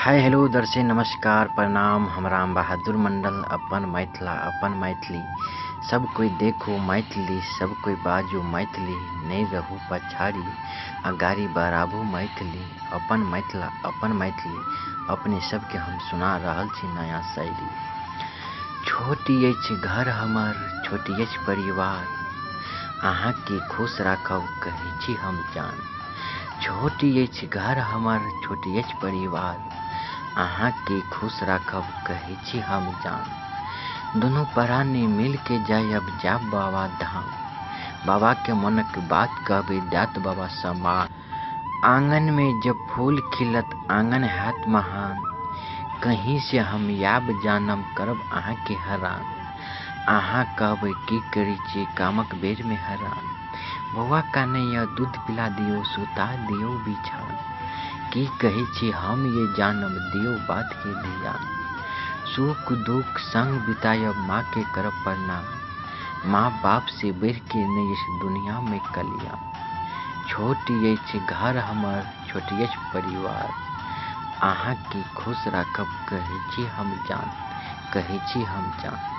Hi hello दर्शक नमस्कार प्रणाम। हम राम बहादुर मंडल। अपन मिथिला अपन मैथिली, सब कोई देखो मैथिली, सब कोई बाजू मैथिली, नहीं रहू पछाड़ी अगाड़ी बढ़ाबू मैथिली। अपन मिथिला अपन मैथिली, अपने सबके हम सुना रहल छी नया शैली। छोट अछि घर हमर, छोट अछि परिवार, अहाँके खुश राखब कहै छी हम जान। छोट अछि घर हमर, छोट अछि परिवार, अहाँके खुश राखब कहै छी हम जान। दुनू प्राणी मिलके जायब जायब बाबा धाम, बाबाके मनक बात कहबै देत बाबा सम्मान। आंगनमे जब फूल खिलत आंगन हैत महान, कहीं से हम आयब जानम करब अहाँके हैरान। अहाँ कहबै की करै छी कामक बेरमे हैरान, बौआ कानैया दूध पिला दियौ सुता दियौ बिछान। की कहै छी हम ये जानब दियौ बात के ध्यान। सुख दुख संग बितायब माँ के करब प्रणाम, माँ बाप से बढ़ि के नहि अछि दुनिया में कल्याण। छोट अछि घर हमर, छोट अछि परिवार, अहाँके खुश राखब कहै छी हम जान, कहै छी हम जान।